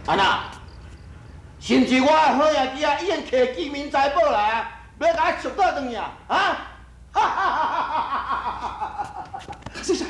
安那？甚至我的好兄弟啊，已经摕机敏财宝来啊，欲共我赎倒转去啊？啊！哈哈哈哈哈哈！谢谢。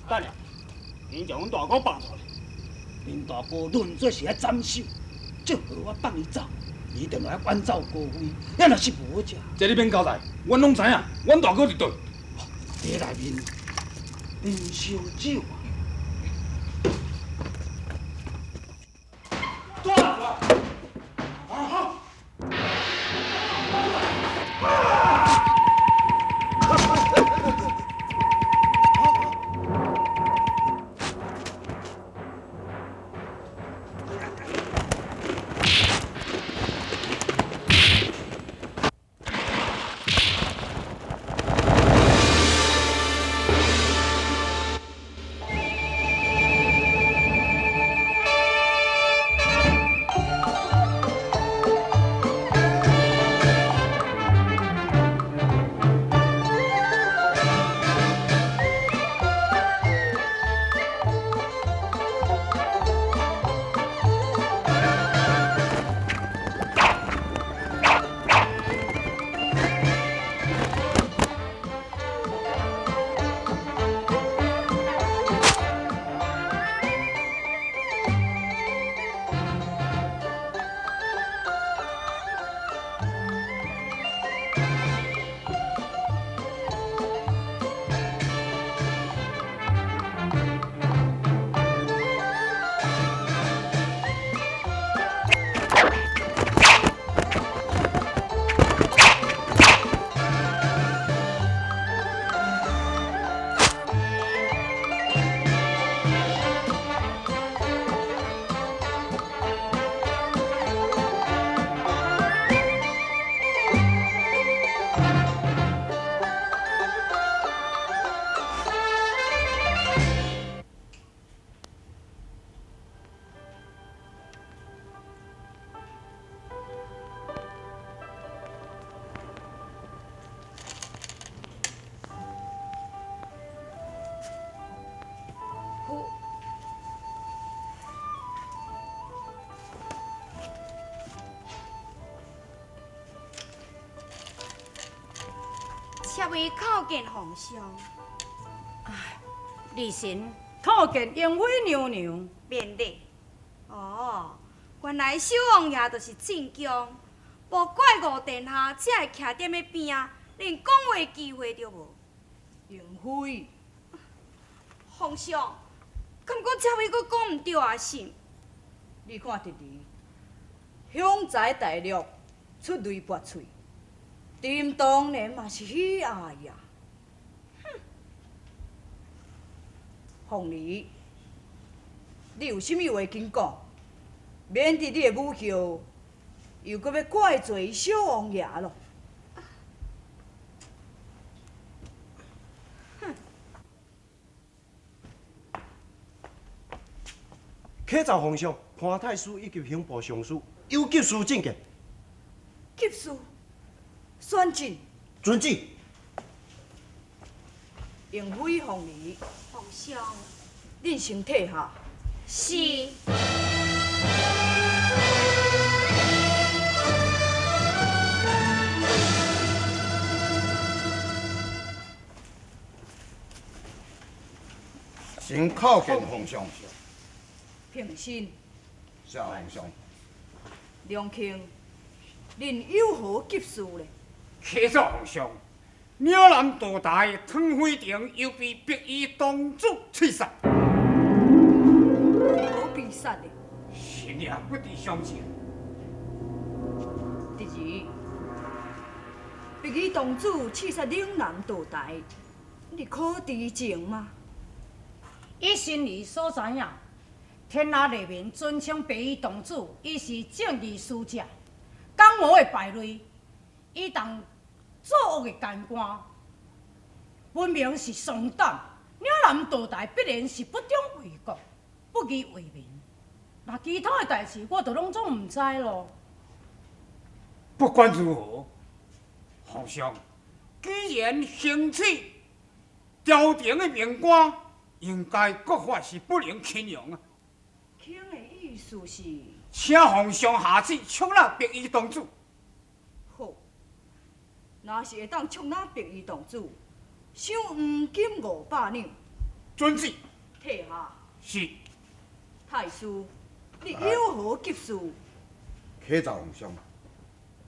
等下，恁将阮大哥绑住咧。恁大哥论做是爱斩首，这号我放伊走，伊定来远走高飞。咱若是无食，这你免交代，阮拢知影。阮大哥伫佗？伫内面啉烧酒啊。妾为叩见皇上。唉，儿臣叩见英妃娘娘。免礼。哦，原来小王爷就是进宫，无怪五殿下才会徛踮咧边仔，连讲话机会都无。英妃，皇上，敢讲这位阁讲毋对啊？是？你看侄儿，雄才大略，出类拔萃。朕当然嘛是喜爱呀。哼，凤儿，你有啥物话紧讲，免得你的母后又阁欲怪罪小王爷咯。哼！启奏皇上，潘太师以及刑部尚书有急事进见。急事？宣旨。遵旨。英妃凤儿，皇上，恁先退下。是。臣叩见皇上。平身。谢皇上。良卿，恁有何急事呢？启奏皇上，岭南道台汤辉庭又被白衣公主刺杀。何被杀的？臣也不知详情。侄儿，白衣公主刺杀岭南道台，你可知情吗？以臣儿所知影，天下内面尊称白衣公子，伊是正义使者，江湖的败类，伊当作恶的奸官，分明是丧胆。岭南道台必然是不忠为国，不义为民。那其他的代志，我就拢总毋知咯。不管如何，皇上，既然行刺朝廷的命官，应该国法是不能轻容啊。卿的意思是？请皇上下旨，捉拿白衣公主。好，若是会当捉拿白衣公主，赏黄金500两。遵旨。退下。是。太师，你有何急事？启奏皇上，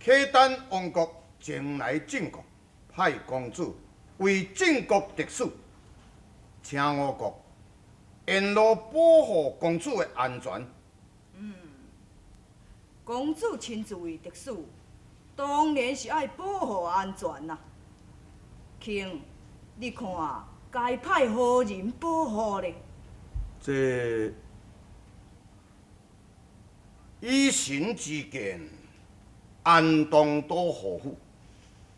契丹王国前来进贡，派公主为晋国特使，请我国沿路保护公主的安全。嗯，公主亲自为特使，当然是爱保护安全啦。卿，你看该派何人保护呢？这以臣之见，安东都护府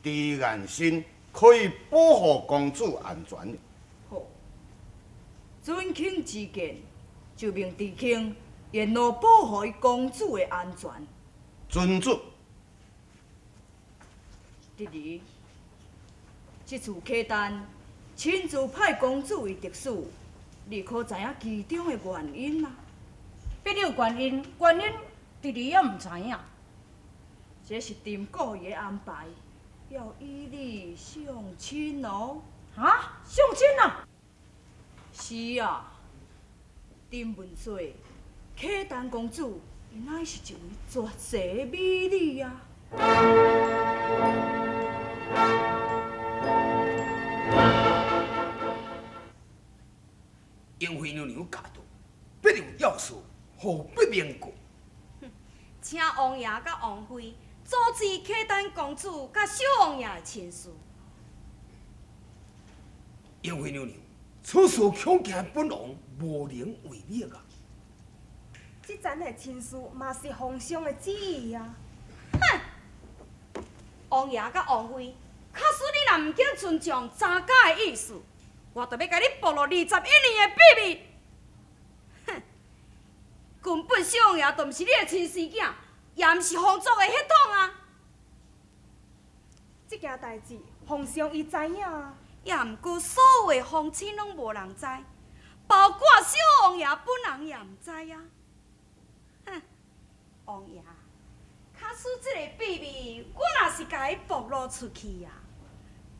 朱彦深可以保护公主安全。好，遵卿之见，就命知卿沿路保护伊公主的安全。遵旨。侄儿，这次契丹亲自派公主为特使，你可知影其中的原因啊？必有原因，原因侄儿也毋知影。这是朕故意的安排，要与你相亲哦。啊，相亲啊？是啊，朕问说，契丹公主伊乃是一位绝世美女啊。英妃娘娘驾到，必有要事，何必明告？请王爷佮王妃阻止契丹公主佮小王爷的亲事。英妃娘娘，此事恐惊本王无能为力啊！这层的亲事嘛是皇上的旨意啊！哼！王爷佮王妃，假使你若毋肯尊重查家的意思，我就欲共你暴露21年的秘密。哼！根本小王爷就毋是你的亲生囝，也毋是皇族的血统啊！这件代志，皇上伊知影啊。也毋过所有的皇亲拢无人知，包括小王爷本人也毋知啊。哼，王爷，假使这个秘密，我若是共伊暴露出去啊，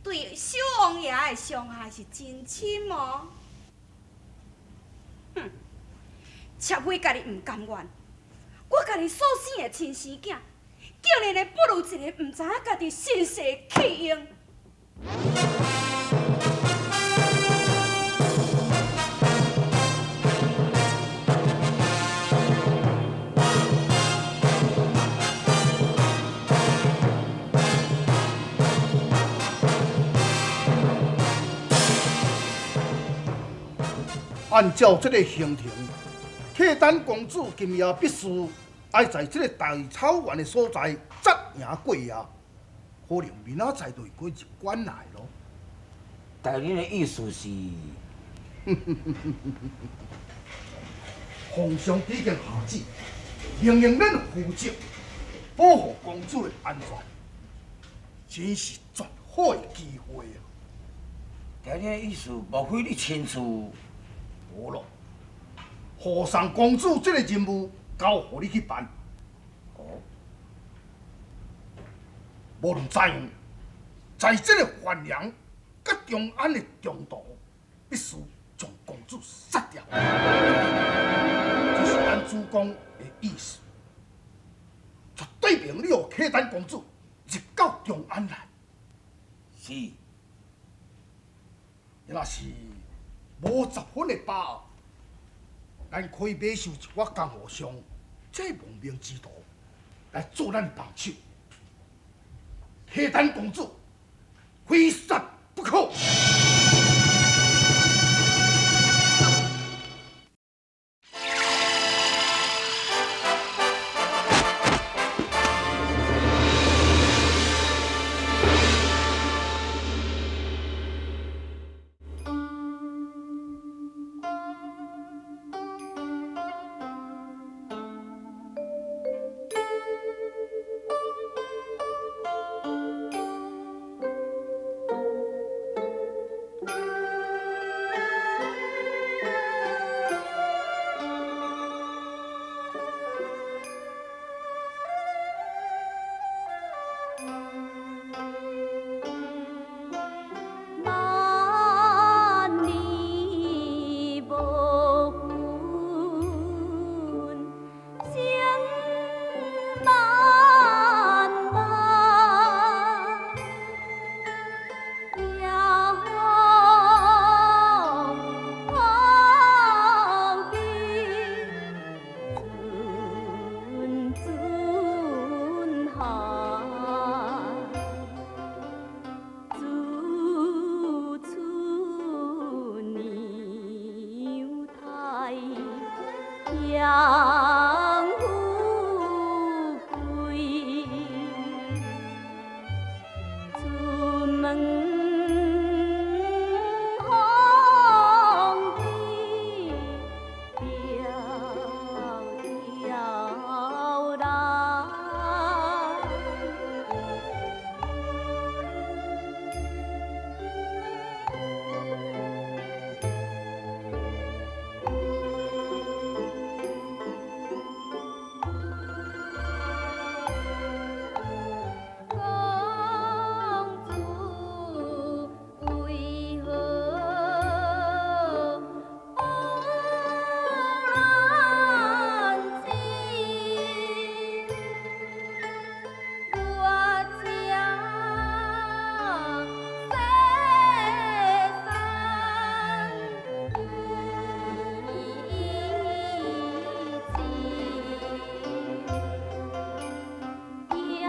对小王爷的伤害是真深哦。哼，妾妃家己毋甘愿，我家己所生的亲生囝，竟然会不如一个毋知影家己身世的弃婴。按照这个行程，契丹公主今夜必须爱在这个大草原的所在扎营过夜，可能明仔载就会过入关来咯。大人的意思是？皇上已经下旨，命令咱负责保护公主的安全，真是绝好的机会啊！大人的意思，莫非你亲自？无咯，护送公主这个任务交予你去办。哦，无论怎样，在这个范阳佮长安的中途，必须将公主杀掉。这是咱主公的意思，绝对袂用你予契丹公主入到长安来。是，你若是无10分的把握，咱可以买收一寡江湖上这亡命之徒来做咱帮手。契丹公主非杀不可。享富貴，出門風雨飄飄然。公主為何不難知？我這西山夜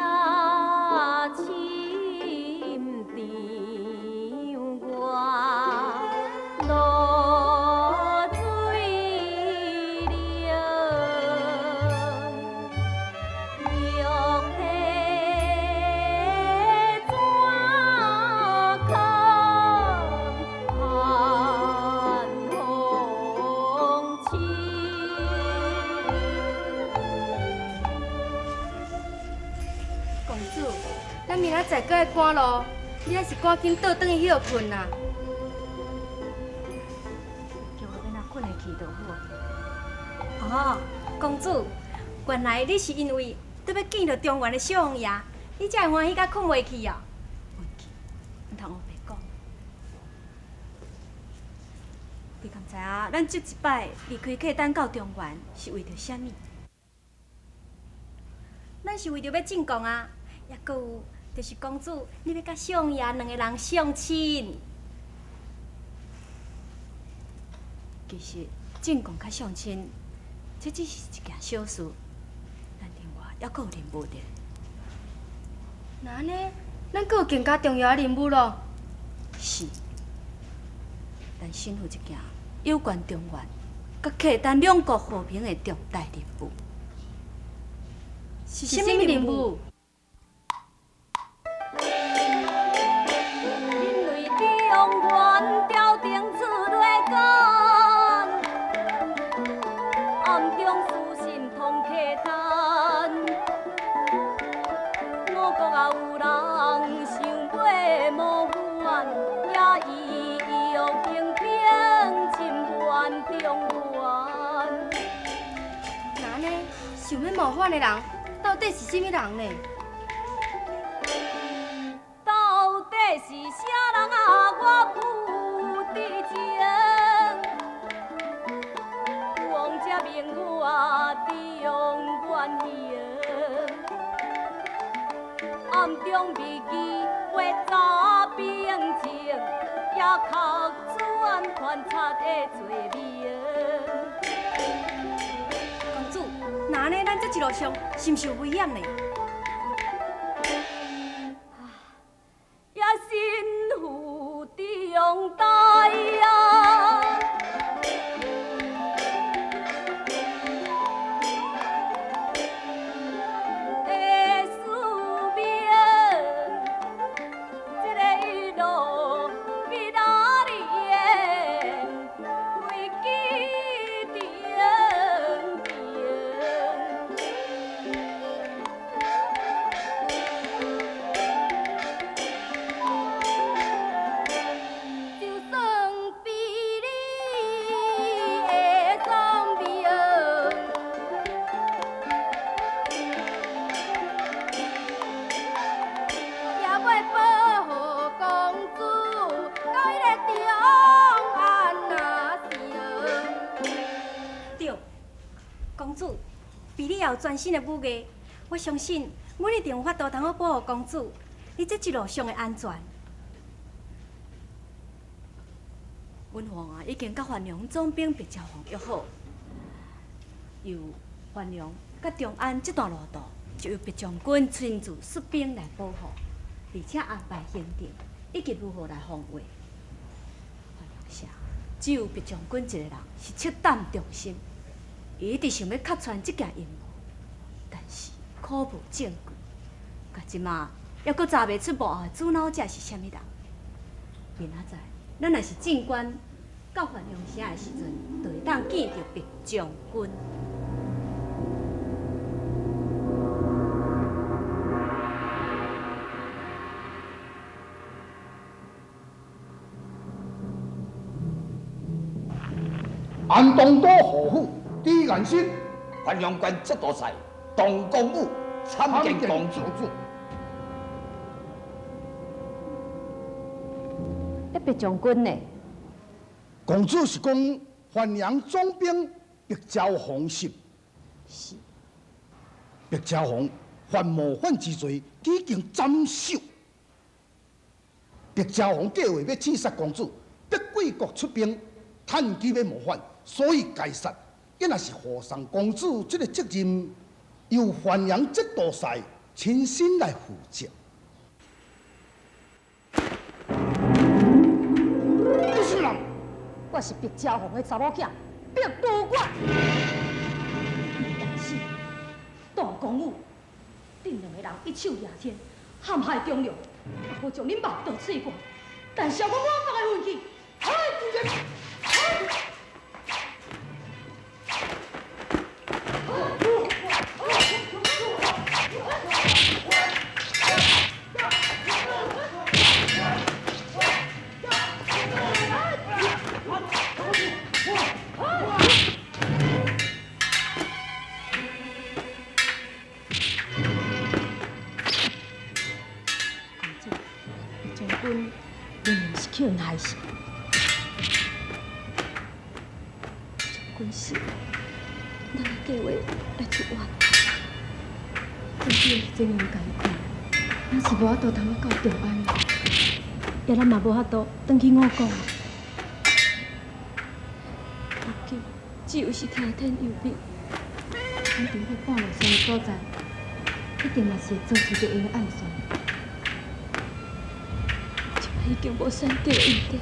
深長我落水涼，玉皮怎堪寒風刺？公主，咱明仔載閣愛趕路，你還是趕緊倒轉去歇睏啦。叫我欲若睏會去就好。哦，公主，原來你是因為拄欲見著中原的小王爺，你才會歡喜甲睏袂去哦。毋通烏白講。你敢知影，咱這一擺離開契丹到中原是為著啥物？咱是為著欲進貢啊，抑閣有就是公主，你欲佮小王爺兩个人相親。其實進貢佮相親，這只是一件小事，咱另外猶閣有任務著。那按呢，咱閣有更加重要的任務囉。是，咱身負一件有關中原佮契丹兩國和平的重大任務。是啥物任務？人類中原朝廷出螺干，暗中私信通契丹。我國也有人想欲謀反，也意欲興兵侵犯中原。那按呢，想欲謀反的人到底是啥物人呢？到底是啥人啊？我不知情。王者命我中原行，暗中密議話查兵情，也確轉反賊的罪名。公主，那按呢，咱這一路上是毋是有危險呢？也身負重大啊！的使命，這个一路比哪里的危機重重。就算比你的聪明，也欲保護公主到彼个長安啊城。對，公主，比你也有全新的武藝，我相信阮一定有法度通好保護公主，你這一路上的安全。阮王啊，已經佮范陽總兵白兆煌約好，由范陽佮長安這段路途，就由白將軍親自率兵來保護，而且安排行程以及如何來防衛。范陽城只有白將軍一個人是赤膽忠心，伊一直想欲揭穿這件阴谋，但是苦无证据。到這马犹阁查袂出幕后的主脑者是啥物人。明仔载，咱若是进关到范阳城的时阵，就会当见著白将军。安东都护府李元新，范阳关节度使董公武参见公主。那白将军呢？公主是讲范阳总兵白昭宏是？是。白昭宏犯谋反之罪，已经斩首。白昭宏计划欲刺杀公主，逼贵国出兵，趁机欲谋反。所以该杀，也若是护送公主这个责任，由范阳节度使亲身来负责。你是人？我是白昭宏的查某囝，白如月。但是，大公武，恁两个人一手掠天，陷害忠良，我将恁肉剁碎过，但是我满腹的恨气。害死，将军死，咱的计划爱出完。总之这样艰苦，咱是无法度通到长安，也咱嘛无法度转去五国。如今只有是听天由命。咱伫彼半路上的所在，一定嘛是会遭受著𪜶的暗算。已经无选择的余地。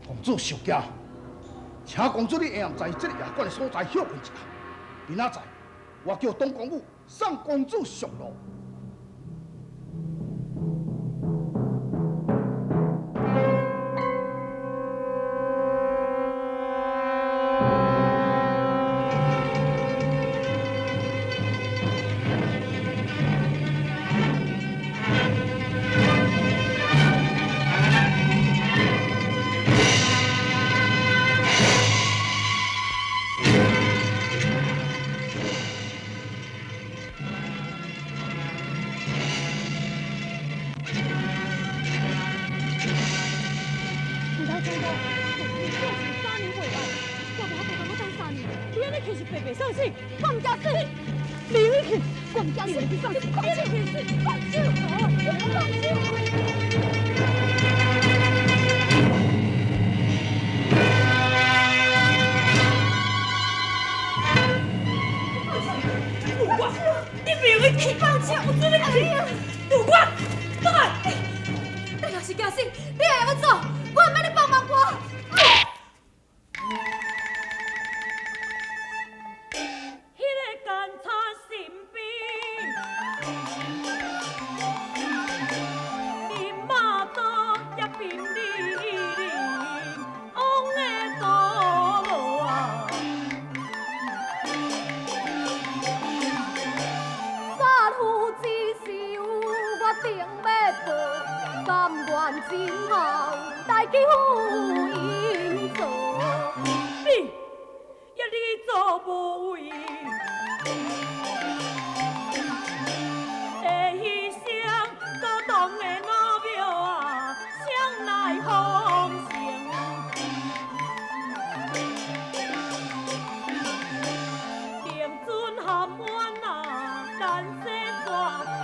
公主受惊。请公主你下暗在这个夜馆的所在歇困一下，明仔载我叫董公武送公主上路。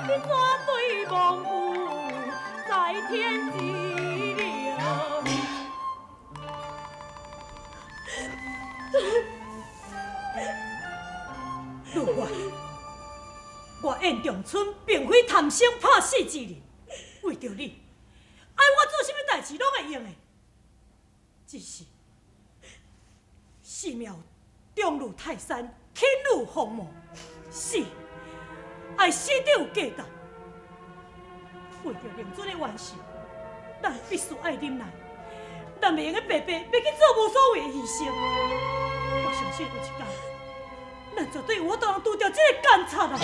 你怎对天寂寥。女儿，我燕长春并非贪生怕死之人，为著你，爱我做啥物代志攏會用的，只是寺庙重如泰山，輕如鴻毛，死愛死得有價值。為著令尊的冤仇，咱必須愛忍耐，咱袂用得白白欲去做無所謂的犧牲。我相信有一天，咱絕對有法度通除掉這個奸賊啊！